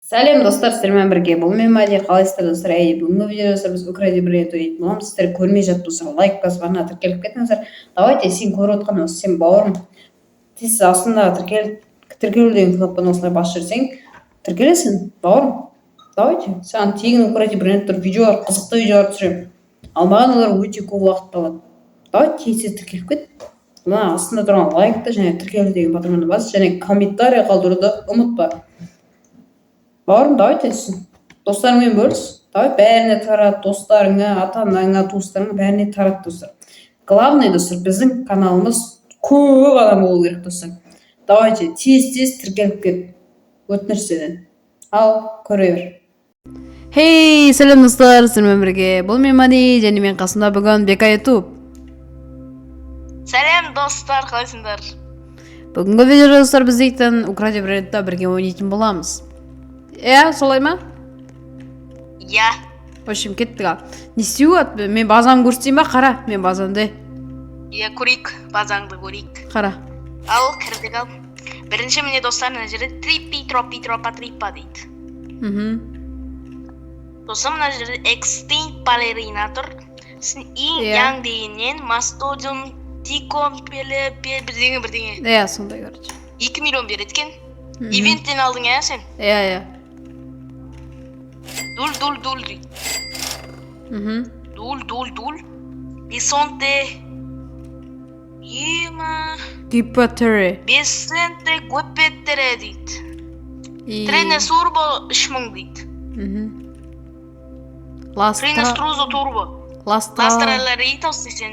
Сәлем, достар! Сіздермен бірге бұл мен, Мәди. Қалайсыздар, достар? Әй, бүгінгі видеода, достар, біз Укради брейнрот ойнайтын боламыз. Сіздер көрмей жатып, достар, лайк басып, арнаға тіркеліп кетіңіздер. Давайте, сен көріп отқан осы, сен, бауырым, тез астындағы тіркелу деген кнопканы осылай басып жіберсең, тіркелесің, бауырым. Давайте, саған тегін Укради брейнрот видеолар, қызықты видеолар түсіремін, ал маған олар өте көп уақыт алады. Давай, тез тез тіркеліп кет. Мына астында тұрған лайкты және тіркелу деген батырманы бас және комментарий қалдыруды ұмытпа, бауырым. Давайте, достарыңмен бөліс, давай, бәріне тарат, достарыңа, ата анаңа, туыстарыңа, бәріне тарат, достар. Главное, достар, біздің каналымыз көп адам болу керек, достар. Давайте, тез тез тіркеліп кет, өтініш сізден. Ал көре бер. Хей, сәлем, достар! Сіздермен бірге бұл мен, Мади, және мен қасымда бүгін Бека Ютуб. Сәлем, достар, қалайсыңдар? Бүгінгі видеода, достар, біз дейтін Укради брейнротта бірге ойнайтын боламыз, иә, солай ма? Иә. В общем, кеттік. Ал не істеуге болады? Мен базамды көрсетейін ба? Қара, мен базамды. Иә, көрейік, базаңды көрейік. Қара. Ал, кірдік, ал. Бірінші, міне, достар, мына жерде триппи тропи тропа триппа дейді. Сосын мына жерде экстинкт балерина тұр. Сосын инь янг дегеннен мастодон тико пеле пе бірдеңе бірдеңе. Иә, сондай, короче. 2 миллион береді екен. Ивенттен алдың, иә, сен? Иә. Дул дул дул дейді. Дул дул дул. Бисонте. Ема. Гипотере. Бесенте гуепетере дейді. И Тренес урбо 3000 дейді. Ластра. Тренес трузо турбо. Ластра. Ластраларитос десең.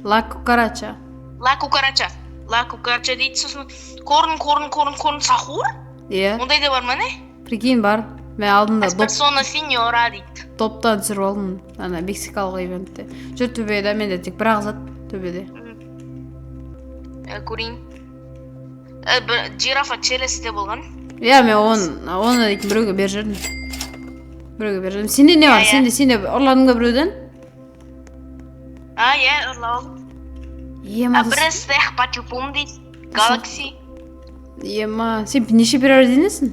Ла кукарача. Ла кукарача. Ла кукарача дейді, сосын корн корн корн корн сахур? Иә. Ондай да бар ма, не? Прикинь, бар. Мен алдында доп Персона сеньора дейді. Доптан түсіріп алдым ана мексикалық ивентте. Жүр, төбеде менде тек бір ақ зат төбеде. Көрейін. Бір жирафа челесте болған. Иә, мен оны дейтін біреуге беріп жібердім, біреуге беріп жібердім. Сенде не бар? Иә. Сенде ұрладың ба біреуден? А, иә, ұрлап алдым. Ема. А, бір стех пачупум дейді. Галакси. Ема, сен неше перерождениесің?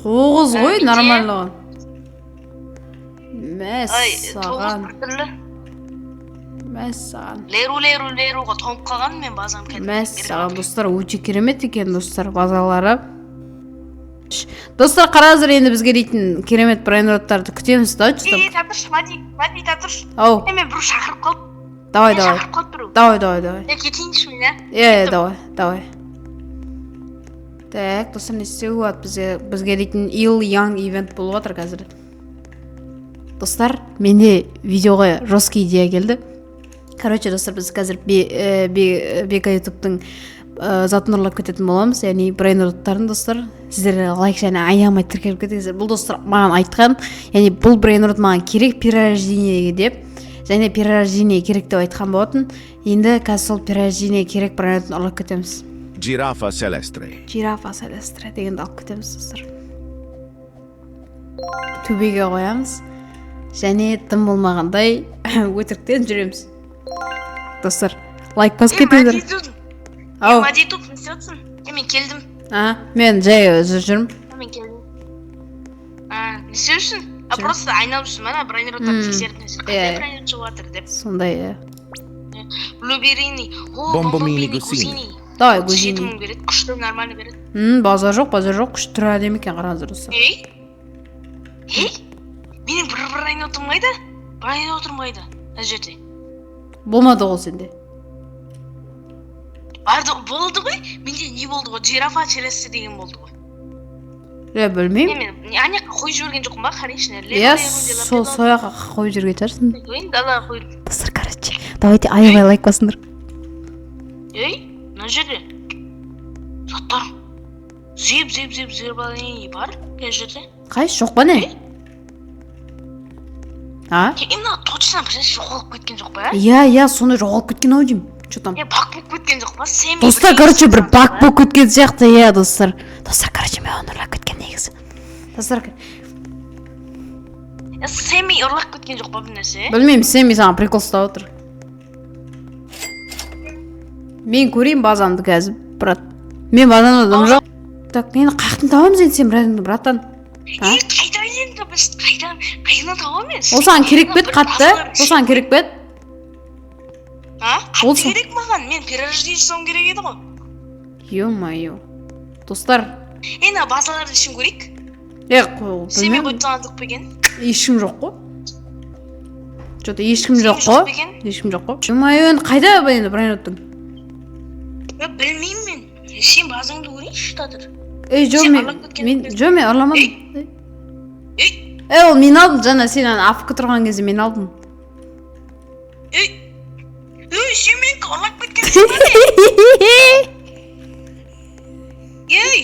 Тоғыз ғой. Менде- Нормально ғой. Ай, тоғыз. Мәссаған. Біртүрлі. Мәссаған. Леру леру леруға тоңып қалған мен базам кәдімгі. Мәссаған, достар, өте керемет екен, достар, базалары. Достар, қараңыздар, енді бізге дейтін керемет брейнроттарды күтеміз да, что. Ей, тұршы, Мади, Мади, тұршы. Ау. Е, мен біреу шақырып қалды. Давай. Мен Давай. шақырып қалды біреу. Давай, давай, давай. Е, кетейінші мен, иә. Иә, Кеттім. давай, давай. Так, достар, не істеуге болады бізге? Бізге дейтін Ил Янг ивент болып жатыр қазір. Достар, менде видеоға жесткий идея келді. Короче, достар, біз қазір Бека Ютубтың затын ұрлап кететін боламыз, яғни брейнроттарын. Достар, сіздер лайк және аямай тіркеліп кетіңіздер. Бұл, достар, маған айтқан, яғни бұл брейнрот маған керек перерождениеге деп және перерождение керек деп айтқан болатын. Енді қазір сол перерождение керек брейнротын ұрлап кетеміз. Giraffa celeste. Жирафа селестре дегенді алып кетеміз, достар. Төбеге қоямыз және тым болмағандай өтіріктен жүреміз. Достар, лайк басып Е, кетіңдер. Мади тут. Ау. Мади тут, не істеп отырсың? Е, мен келдім. А, мен жай жүрмін. Е, мен келдім. А, не істеп жүрсің? А, Жүрмін. просто айналып жүрсің ба, ана брейнроттарды тексеріп, не Иә, қандай иә. брейнрот шығып жатыр деп. Сондай, иә. Блуберини. О, Бомбомини бомбомини гусини. гусини. Давай. 37 Гузини. мың береді, күшті, нормально береді. Базар жоқ, базар жоқ, күшті, түрі әдемі екен, қараңыздар, достар. Ей, ей, менің бір брейнротым қайда? Брейнротым қайда мына жерде? Болмады ғой сенде. Барды, болды ғой, менде не болды ғой, жирафа челесте деген болды ғой. Иә, білмеймін. Не, мен ана жаққа қойып жіберген жоқпын ба? Қарайыншы. Иә, сол жаққа қойып жіберген шығарсың. Қояйын, далаға қойдым. Достар, короче, давайте, аябай лайк басыңдар. Ей, мына жерде заттар зеп зеп зеп зеп бар мына жерде. Қайсы, жоқ па, не? А? Е, мына точно бір нәрсе жоғалып кеткен жоқ па? Иә, сондай жоғалып кеткен ау деймін, че там. Е, баг болып кеткен жоқ па, сен? Достар, короче, бір баг болып кеткен сияқты, иә, достар. Достар, короче, мен оны ұрлап кеткен негізі, достар. Сэмми ұрлап кеткен жоқ па бір нәрсе? Білмеймін, Сэмми саған прикол ұстап отыр. Мен көрейін базамды қазір, брат. Мен базамда дым жоқ. Так, енді қаяқтан табамыз енді сен брат, братан? А? Ей, қайдан енді біз қайдан, қайдан табамыз? Ол саған керек пе еді қатты? Ол саған керек пе еді? А? Ол Қатты керек маған. Мен перерождение жасауым керек еді ғой. Ё-моё. Достар, Ей, мына базалардың ішін көрейік. е, қой, Сенімен білмеймін. қойып тастаған жоқ па екен? Ешкім жоқ қой. Что-то ешкім жоқ Сенімен қой. жоқ па екен? Ешкім жоқ қой. Ё-моё, енді қайда енді брайнроттың? Е, білмеймін мен. Сен базаңды көрейінші қазір. Ей, жоқ, Сен мен ұрлап кеткен мен жоқсың. жоқ, мен ұрламадым. Ей! Ей, ол мен алдым, жаңа сен ана АФК тұрған кезде мен алдым. Ей! Ей, сен менікі ұрлап кеткенсің ба не? Ей!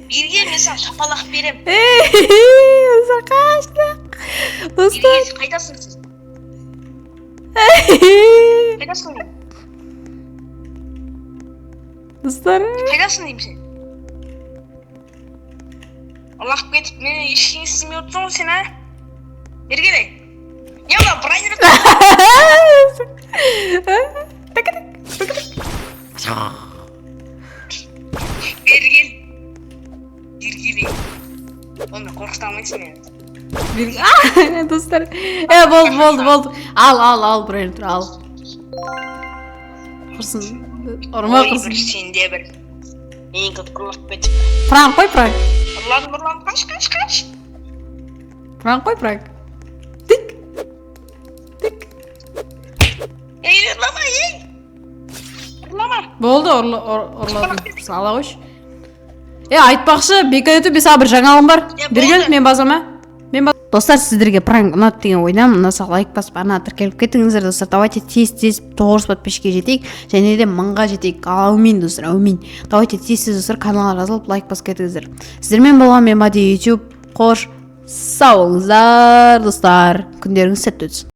Берге, мен саған шапалақ берем. Достар, қаштық. Достар. Берге, қайдасың сен? Қайдасың деймін? Достар. Қайдасың деймін сен? Ұрлап кетіп, мені ештеңе істемей отырсың ғой сен, а? Бері келей. Не мына брайнер? Так, так. Бері кел. Бері келей. Онымен қорқыта алмайсың мені. Достар. Е, болды, болды, болды. Ал, ал, ал, брайнрот, ал. Құрсын. Ұрма. Ой, бір Құрсын. сенде бір. Менікі ұрлап кетіп. Пранк қой, пранк. Ұрладым, ұрладым. Қаш, қаш, қаш. Пранк қой, пранк. Тик. Тик. Ей, ұрлама, ей! Ұрлама. Болды, ұрладым. Құрсын, ала қойшы. Е, айтпақшы, бека өтіп, мен саған бір жаңалығым бар. Е, Бері кел, болды. мен базама. Достар, сіздерге пранк ұнады деген ойдамын. Ұнаса, лайк басып, ана тіркеліп кетіңіздер, достар. Давайте тез тез 900 подписчикке жетейік және де 1000-ға жетейік. Әумин, достар, әумин. Давайте тез тез, достар, каналға жазылып, лайк басып кетіңіздер. Сіздермен болған мен, Мади Ютуб. Қош сау болыңыздар, достар. Күндеріңіз сәтті өтсін.